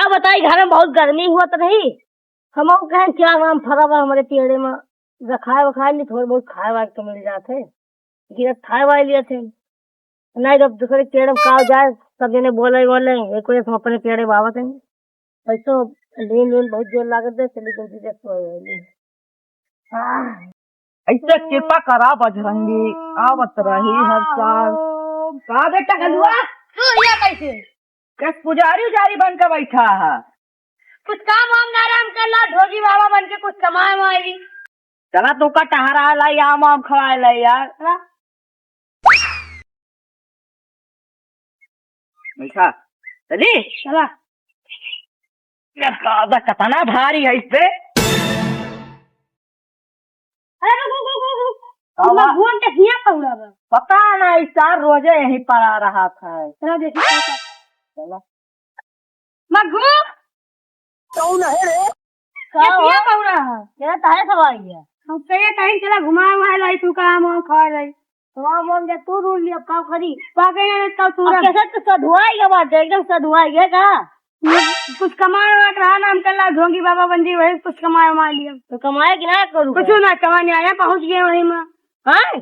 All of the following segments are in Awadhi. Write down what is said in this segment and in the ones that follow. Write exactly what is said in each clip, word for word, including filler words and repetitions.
बताई, घर में बहुत गर्मी हुआ तो नहीं, हम कहें क्या नाम फरा बा हमरे पेड़े में, रखाए वखाए लिए, थोड़े बहुत खाए वाए के मिल जाते, गिरत खाए वाए लिए थे, नहीं जब दूसरे पेड़ में का जाए, सब जने बोले बोले, एक वजह से हम अपने पेड़े बावत हैं। पैसो लीन लीन बहुत जोर लागत है, चलिए जल्दी से सो जाइए। हाँ। ऐसे कृपा करा बजरंगी, आवत रही हर साल। का बेटा कलुआ? तू हिया कैसे? कस पुजारी उजारी बन के बैठा है? कुछ काम वाम ना राम कर ला, ढोगी बाबा बन के कुछ कमाए वाए भी। चला तू का टहरा ला, या आम वाम खवाए ला यार। चला। बैठा। चली? चला। ये दादा, कितना भारी है इस पे। अरे, रुक, रुक, रुक, रुक, रुक। का हुआ? भगवान के हिया पौड़ा बा। पता नहीं, चार रोजे यहीं पड़ा रहा था। चला, देखी, का, का। चला। मग्गू। कौन है रे? का ये हो? पिया पौड़ा है। ये ताहे सब आई है। हम कहे कहीं चला घुमाए वहाए लाई, तू का आम वाम खा लाई। तो आम वाम जा तू ढूंढ लिया, अब का करी? पा गए हैं तब तू अब रख। कैसे तू सधुआई के बात है, एकदम सधुआई है का? कुछ कमाए वाए रहा ना, हम कल ढोंगी बाबा बन जी, वही कुछ कमाए वाए लिया। तो कमाए कि ना करूँ? कुछ ना कमाने आया, पहुँच गए वहीं में। हाँ?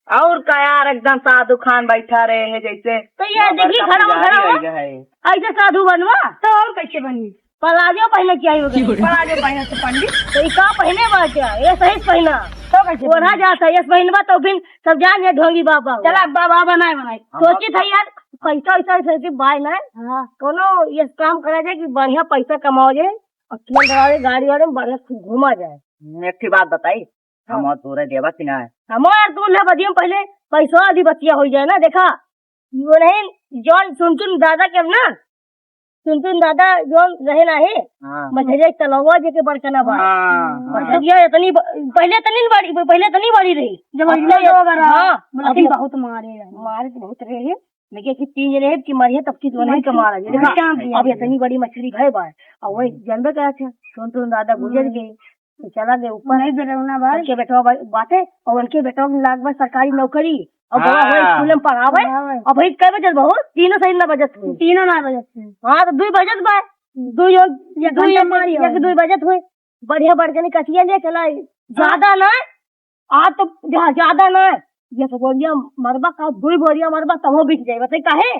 और का यार, एकदम साधु खान बैठा रहे हैं जैसे तो ये वहाँ देखी, बड़का खड़ा हो, पुजारी खड़ा हो। हो गया है। ऐसे साधु बनवा तो और कैसे बनी? प्लाजो पहने क्या ही हो गया? प्लाजो पहने तो पंडित। तो ये का पहने बा क्या? ये सही पहना। तो कैसे ओढ़ा बनी? जाता है, ये पहनबा तो फिर सब जान ये ढोंगी बाबा हो। चला बाबा बनाए बनाए। सोची था यार, पैसा वैसा सोची बाय ना। हाँ। कोनो ये काम करा जाए कि बढ़िया पैसा कमाओ जाए और तेल डरा जाए, गाड़ी वाले में बढ़िया घूमा जाए। एक ठे बात बताई, हम हाँ। और तोरे देवा कि ना? हम और तू ना बदियम पहले पैसवा अधिपतिया हो जाए ना। देखा, वो नहीं, जौन सुनतुन दादा के ना, सुनतुन दादा जौन रहे ना है, हाँ। मछरिया के तलवा जे के बड़का ना बा। हाँ, हाँ। मछरिया इतनी ब-, पहले इतनी बड़ी, पहले इतनी बड़ी रही। जब अब इतना तो, बड़ा रहा, हाँ, मतलब अब बहुत मारे रहे। मारे तो बहुत रहे हैं, लेकिन कि तीन जने हैं कि मरिया तब की तो नहीं मारे कमा रहा है। हाँ। देखा, अब इतनी बड़ी मछली है बा, और वही जानबे करा थे, सुनतुन दादा गुजर हम्म। गए। तो चला गए ऊपर। नहीं डरावना बा। उनके बेटवा बा-, बाटे, और उनके बेटवा के लाग बा सरकारी नौकरी, और बड़ा हाँ। होए स्कूल में पढ़ावे, पढ़ावे। और भाई कै बजत बा हो? तीनों सही ना बजत हुए। तीनों ना बजत हुए। हाँ, तो दुई बजत बा। हम्म। दुई हो, एक दुई घंटा हो, मारी हो। एक दुई बजत हुए। बढ़िया बढ़िया कटिया ले चला। ज्यादा ना, आ तो जा-, ज्यादा ना, एक बोरिया मरबा का, दुई बोरिया मरबा, तबो बिक जाए। बताई काहे?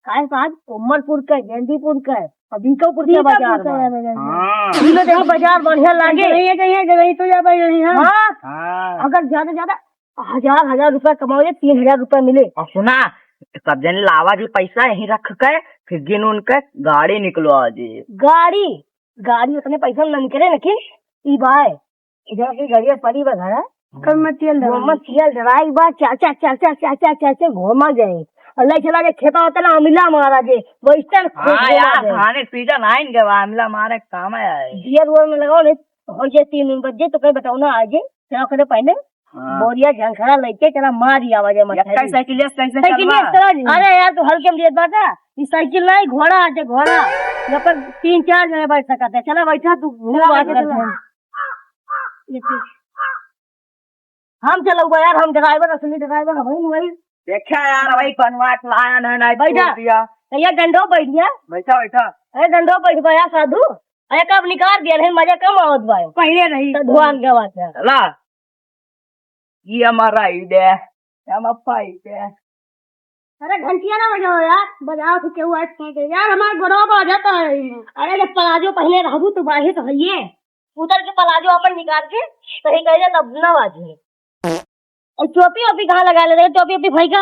काहे से आज कोमलपुर के, गेंदीपुर के, और बीकापुर के बीकापुर बाजार के बा। बाजार बा। हाँ। ई में देखो बाजार बढ़िया लागे। जगह, जगह, जगह तो जा भाई, हाँ। हाँ। हाँ। अगर ज्यादा, ज्यादा हजार, हजार रुपया कमाओ, ये तीन हजार रुपया मिले। और सुना, सब जने लावा जी पैसा यहीं रख के, फिर गिन उन के गाड़ी निकलवा जी। गाड़ी, गाड़ी उतने पैसा में ना निकले, लेकिन ई बाय, जौन की गड़िया पड़ी बा घर, ओकर में तेल डराई। ओकर में तेल डराई बा, चाचा, चाचा, चाचा, चाचा घूमा जाए। और ले चला जे खेता होता ना, अमिला मारा जे, western खूब हाँ घूमा यार, जाए। खाने सीजन आइन के बा, अमिला मारे के काम है। बियर उयर में लगाओ, नहीं हो जे तीन दिन बज जे, तो कहीं बताओ ना, आ जे, चला करे पहले, हाँ। बोरिया झंखड़ा लेके चला, मारी आवा जे मछली। कैसे साइकिल, कैसे साइकिल चलवा? चला जी। अरे यार, तू हल्के में लेत बाटा, ई साइकिल नहीं, घोड़ा आ जे, घोड़ा। यहाँ पर तीन चार जने बैठ सकते हैं। चला बैठा, तू घूम चला बात बैठा, करते चला। हैं। ये ठीक। हम चलउबा यार, हम driver, असली driver हम ही वही। देखा यार, वही बनवा के लाया ना, नहीं बैठा। छोड़ दिया। तो ये डंडो बैठ गया। बैठा, बैठा। अरे डंडो बैठ गया साधु। अरे कब निकाल दिया, नहीं मजा कम आवत बा। पहले रही। तो धुआन के बात है। चला। ये हमारा ही दे, ये हमारा पाई दे। अरे घंटिया ना बजाओ यार, बजाओ तो केहू आज फेंके। यार हमारा गोड़वा बाजत है। अरे जब प्लाजो पहने रहबू तो बाजे तो हइये। उतर के प्लाजो अपन निकाल के कहीं कह दे तब ना बाजे। और टोपी ओपी कहाँ लगा ले रहे? टोपी ओपी फेंका।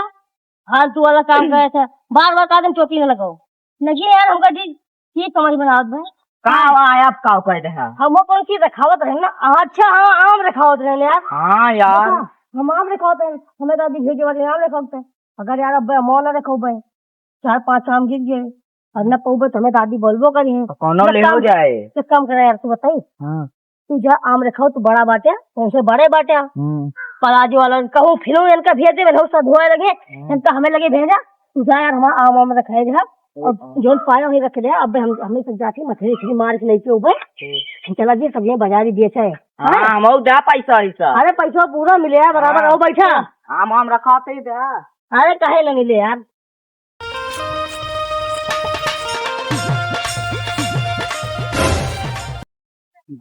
फालतू वाला काम करे थे। बार बार कहा तुम टोपी ना लगाओ। नहीं यार हमका ठीक, ठीक समझ में आवत बा। का आया अब का कह दे है? हम वो कौन चीज रखावत रहे ना। अच्छा हाँ, आम रखावत रहे ना यार। हाँ यार। देखा, हम आम रखावत रहे, हमें दादी भेजे वाले आम रखावत रहे। अगर यार अब मॉल रखो भाई, चार पांच आम गिर गए और न पौबे तो हमें दादी बोलबो करी है। तो कौनो ले हो जाए। एक काम करे यार, तू बताई। हाँ। तू जा आम रखाओ, तू बड़ा बाटे, उनसे बड़े बाटे। हम्म। प्लाजो वाला कहूँ फिर इनका भेज दे, भेलो सब धोए लगे, हम्म। इनका हमें लगे भेजा। तू जा यार, हमारा आम आम रखाए जा, और हम्म। जोन पाया वही रख दे। अब हम, हमें सब जाके मछली उछली मार के लेके ऊपर ठीक। चला जी, सब ये बाजारी बेचे है। हाँ, हम और जा पैसा वैसा। अरे पैसा पूरा मिले यार, बराबर हाँ। हो बैठा। आम आम रखाते ही दे। अरे काहे ना मिले यार।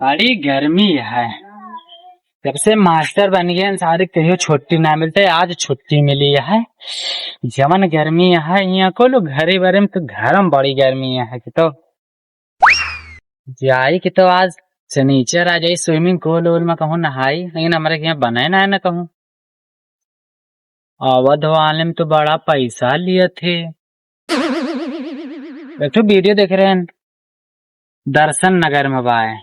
बड़ी गर्मी है। जब से मास्टर बन गए हैं, सारे कहियो छुट्टी ना मिलते, आज छुट्टी मिली है। जवन गर्मी है, यहाँ को लोग घरे बरे में, तो घर में बड़ी गर्मी है कि तो जाई कि तो आज शनिचर आ जाई, swimming pool वूल में कहूँ नहाई, लेकिन हमारे यहाँ बने ना है ना कहूँ। अवध वाले में तो बड़ा पैसा लिए थे। एक ठो video देख रहे हैं, दर्शन नगर में बाय।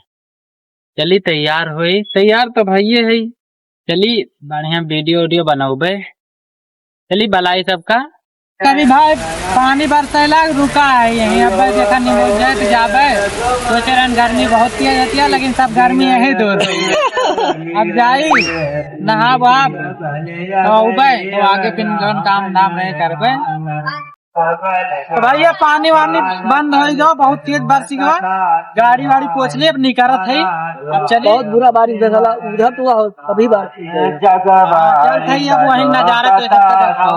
चली तैयार होई, तैयार तो भइये है। चली बढ़िया video उडियो बनौबे। चली बलाई सबका। कभी भाई पानी बरसैला रुका है यहीं, अब देखा नहीं हो जाए तो जाबे। सोचे रहन गर्मी बहुत किया जाती है, लेकिन सब गर्मी यहीं दूर। अब जाई नहाब आप तो उबे तो आगे फिर जौन काम धाम रहे करबे। तो भैया पानी वानी बंद हो गयो, बहुत तेज बरसी गयो, गाड़ी वाड़ी पोछ ले अब निकरत है। अब चलिए। बहुत बुरा बारिश देखला उधर तो हो, अभी बारिश। चल भाई अब वही नजारा तो एक हफ्ता देखा।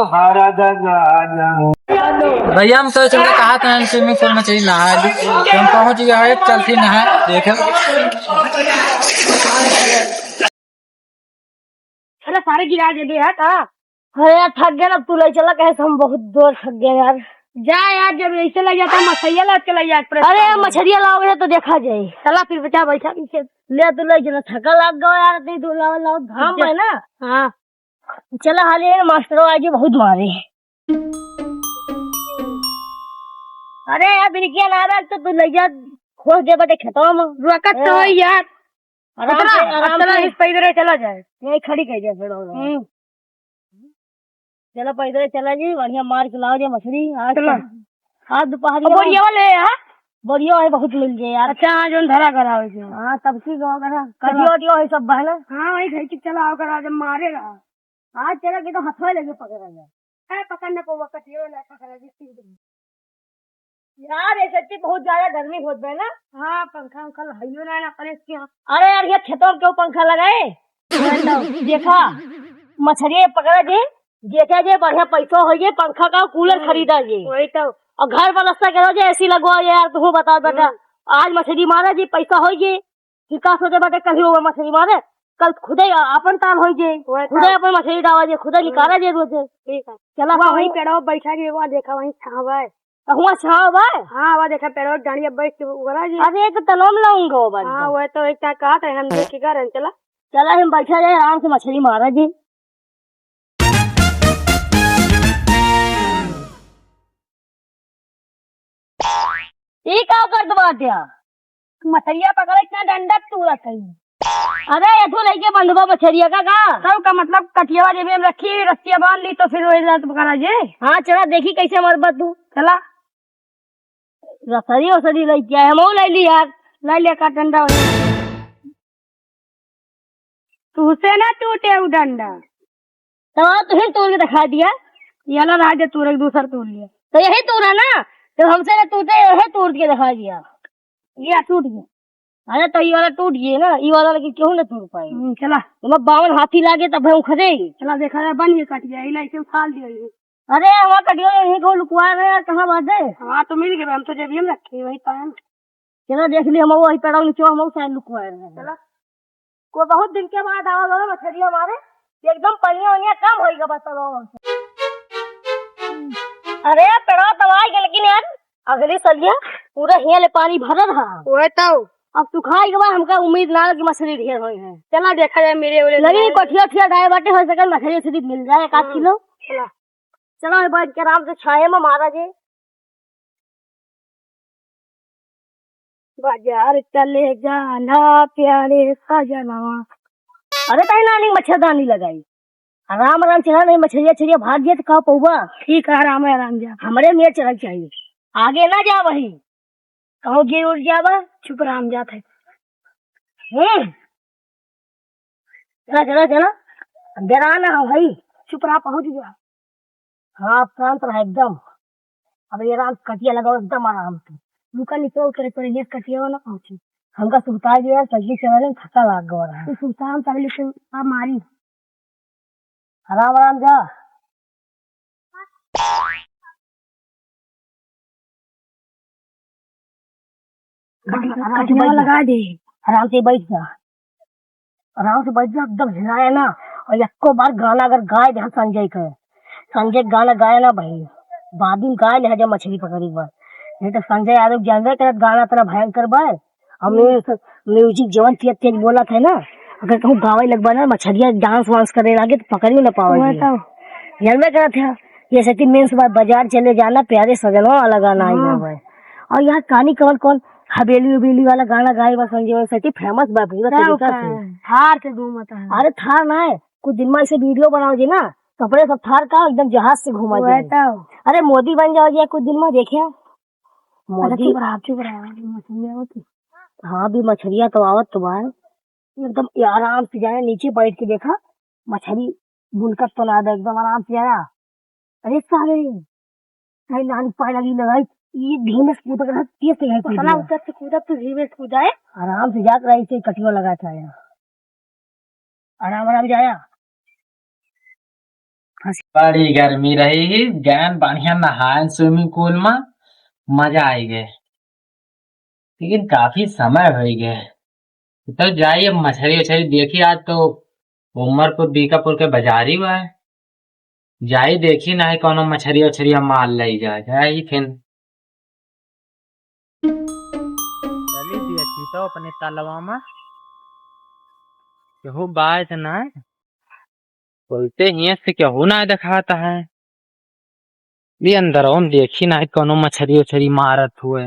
हाँ। भैया हम तो चलते कहा था swimming pool में चली नहा ली, हम पहुँच गया है, चलती नहा देखे। अरे सारे गिरा दे दे यार का। अरे यार थक गए ना, अब तू ले चला कहे से, हम बहुत जोर थक गए यार। जा यार, जब ऐसे ले जाता मछरिया लाद के ले जा, press अरे यार कर। मछरिया लाओगे तो देखा जाए। चला फिर बेटा बैठा पीछे। ले तू ले चला, थका लाग गया यार, नहीं तू लाओ लाओ घाम है ना। हाँ। चला हाले मास्टरो आज बहुत मारे। अरे यार बिरकिया ना रख तो तू ले जा, खोस दे बटे खेतवा में। रुकत तो ए। है यार। आराम उतरा, से, आराम चला, से। इस पैदल चला जाए। यहीं खड़ी कर दे, फिर हो। हम्म। चला, पैदल चला जी, बढ़िया मार के लाओ जे मछली। आज चला। तो, आज दोपहर अब में बोरिया वाले है, हाँ? बोरिया वाले बहुत मिल गए यार। अच्छा, हाँ, जोन धरा करा हो जो। हाँ, तब की गाँव करा। चला। कटियो वटियो है सब बहना। हाँ, वही घर की चला आओ करा, जब मारे रहा। आज चला के तो हथवा लेके पकड़ा जाए। ए, पकड़ न पउआ, कटियो ना पकड़ा जी, सीधे। यार, ये सच्ची बहुत ज्यादा गर्मी होत बा ना। हाँ, पंखा उंखा हइयो ना, ना करे क्या। अरे यार, ये खेतों में क्यों पंखा लगाए? देखा, मछरी पकड़ा जी, देखा जी, बढ़िया पैसा हो जे, पंखा का कूलर हम्म, खरीदा जी। वही तो। और घर पर रास्ता करो जी, एसी लगवा जे यार, तू बता बेटा। हम्म। आज मछरी मारा जी, पैसा हो जे। कि का सोचे बाटे, कल ही वो मछली मारे, कल खुदे अपन ताल होई जे, वही खुदे तो। अपन मछली डावा जे, खुदे हम्म। निकाला जे रोजे। ठीक है। चला वहाँ कहूँ। वहीं पेड़वा बैठा जे, वहाँ देखा, वहीं छाँव है। तो हुआँ छाँव है? हाँ, वहाँ देखा पेड़वा डाढ़िया बैठ के उगरा जे। अरे, एक तलोम लाऊंगा वो बंद। हाँ, वह तो एक टा कहा था, हम देख के कह रहे हैं, चला। चला, हम बैठा जाए, आराम से मछली मारा जे। ई का करत बाटे? मछरिया पकड़े इतना डंडा तू रखई। अरे, एथू लइके बंधबा मछरिया का, का? तब का मतलब, कटियावा जेबे में रखी, रस्सिया बांध ली, तो फिर वही रात पकड़ा जे। हाँ, चला देखी कैसे मरबा तू। चला। रसरी ओसरी लइके आए, हमहू लइ ली यार। लइ ले का डंडा हो। तुहसे ना टूटे उ डंडा। तो तुही तोड़ के दिखा दिया। ये ला राजा तोड़ के दूसर तोड़ लिया। तो यही तोड़ा ना, जब हमसे ना टूटे, यही तोड़ के दिखा दिया। ये टूट गया। अरे तो ये वाला टूट गया ना, ये वाला लेकिन क्यों ना तोड़ पाए? हम्म, चला। तुम्हें बावन हाथी लागे तब हम खदेंगे। चला देखा जाए, बन गया कटिया, इला इसे उछाल दिया ये। अरे हमारा कटिया यहीं को लुकवा रहे हैं, कहाँ बात है? हाँ तो मिल गए, हम तो जेबिया में रखे, वही पाए ना। चला देख ली, हम वही पेड़वा नीचे हम शायद लुकवा रहे हैं। चला। को बहुत दिन के बाद आवा बाबा मछरिया मारे, एकदम पनिया वनिया कम होई गवा बस अब। अरे पेड़वा तबाही गल, लेकिन यार अगली सलिया पूरा हिया ले पानी भरल रहा। वही तो। अब सुखाई गवा, हमका उम्मीद ना कि मछली ढेर होई है। चला देखा जाए, मेरे वाले लगी कोठिया उठिया डाए बाटे, हो सके मछली उछली मिल जाए एक आध हम्म। किलो। चला। चला बैठ के आराम से छाहे में मारा जे। बाजार चले जाना प्यारे सजनवा। अरे ताई नानी मच्छरदानी लगाई। आराम आराम चला, नहीं मछरिया छरिया भाग गया तो का पौवा। ठीक है, आराम है, आराम जा। हमरे में चलल चाहिए, आगे ना जा वही। कहूँ गिर उड़ जावा। चुप रहा, हम जात है। हम्म। चला, चला, चला। डरा ना हो भाई। चुप रहा, पहुँच गया। हाँ, आप शांत रहा एकदम। अब ये रात कटिया लगाओ एकदम आराम से। रुका नहीं तो करे पड़े, ये कटिया ना पहुँची। हमका सुता गया, जल्दी चला ले, थका लाग गया रहा। तू सुता, हम पहले से आप मारी। आराम, आराम जा। कटिया, कटिया लगा दे। आराम से बैठ जा, आराम से बैठ जा, एकदम हिलाया ना। और एको बार गाना अगर गाए दे संजय के, संजय गाना गाए ना भाई, बाद में गाए ले जब मछली पकड़ी बा, नहीं तो संजय यादव जानबे करत गाना इतना भयंकर बा। और म्यूजिक, म्यूजिक जवन तेज तेज बोलत है ना, अगर कहूँ गावे लगबा ना, मछलिया डांस वांस करे लागे तो पकड़ियो ना पावे। जानबे करत है, जैसे कि मेंस बा-, बाजार चले जाना प्यारे सजनवा वाला गाना आई बा। और यहाँ कहानी कौन कौन हवेली उबेली वाला गाना गाए बा संजय सेठी, फेमस बा पूरा तरीका से। थार से घूमत है। अरे थार ना है, कुछ दिन में ऐसे वीडियो बनाओ जी ना, तो अपने सब थार का एकदम जहाज से घूमा जाए। अरे मोदी बन जाओ जी कुछ दिन में, देखे। मोदी। चुप रहा, चुप रहा, मछलियाँ होती। हाँ, भी मछलियाँ तो आवत तो बाहर। एकदम आराम से जाए, नीचे बैठ के देखा, मछली बुनकत तो ना दे, एकदम आराम से जाए। अरे सारे, भाई नानी पाए लगी ना भाई, ये धीमे से कूदत रहा, तेज से भाई कूद पतना रहा। ऊंचा से कूदत तो धीमे से कूदा है। आराम से जात रहा, इसे कटियो लगा था यार। आराम आराम जाया। बड़ी गर्मी रही ही, गैन बढ़िया नहायन स्विमिंग पूल में, मजा आई गए। लेकिन काफी समय हो गए, तो जाइए मछरी उछरी देखी। आज तो उमरपुर बीकापुर के बाजारी बा, जाई देखी ना है कौनो मछरी उछरी हम मार लई जा, जाई फिर। चली देखी तो अपने तलवा में केहू बाय तो ना, बोलते ही से केहू ना दिखाता है। भी अंदर हम देखी ना है कौनो मछरी उछरी मारत हुए।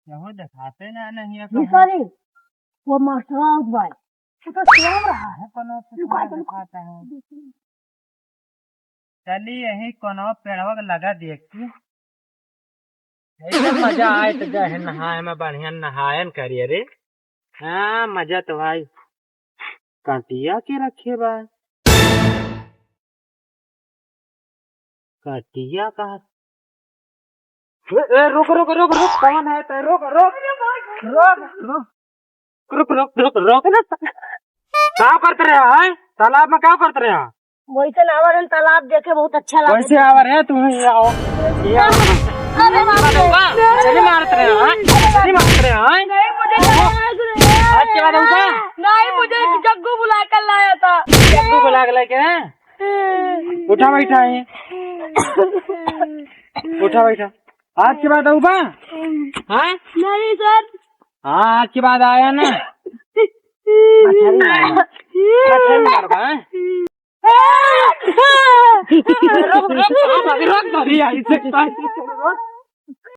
केहू देखाते ना नहीं है कहूँ। भिखारी, वो मास्टर आउट भाई। वो तो सो रहा है। है कोनो से लुका थोड़ा दे। देखाता है। चली यही कोनो पेड़वा के लगा देखी। यही तो मजा आए तो जाए नहाए में, बढ़िया नहायन करिए रे। हाँ, मजा तो भाई। कांटिया के रखे बा। काटिया कहा? ए, ए, रुक, रुक, रुक, रुक, कौन है तै? रुक, रुक, रुक, रुक, रुक, रुक, रुक, रुक ना। का करत रहे हैं? तालाब में का करत रहे हैं? वैसे ना आवर हम तालाब देखे, बहुत अच्छा लगा। कैसे आवर है तुम? ये आओ, ये आओ। अरे बाप रे। चली मारत रहे हैं, चली मारत रहे हैं। नहीं, मुझे आज के बाद उनका? नहीं, मुझे जग्गू बुला कर लाया था। जग्गू बुला के लेके हैं? उठा बैठा है। उठा बैठा। आज के बाद आऊ बा? हाँ? नहीं सर। हाँ, आज के बाद आया ना। अच्छा, नहीं मारबा। अच्छा, नहीं मारबा, हाँ? रुक, रुक, रुक, रुक, रुक, रुक, रुक।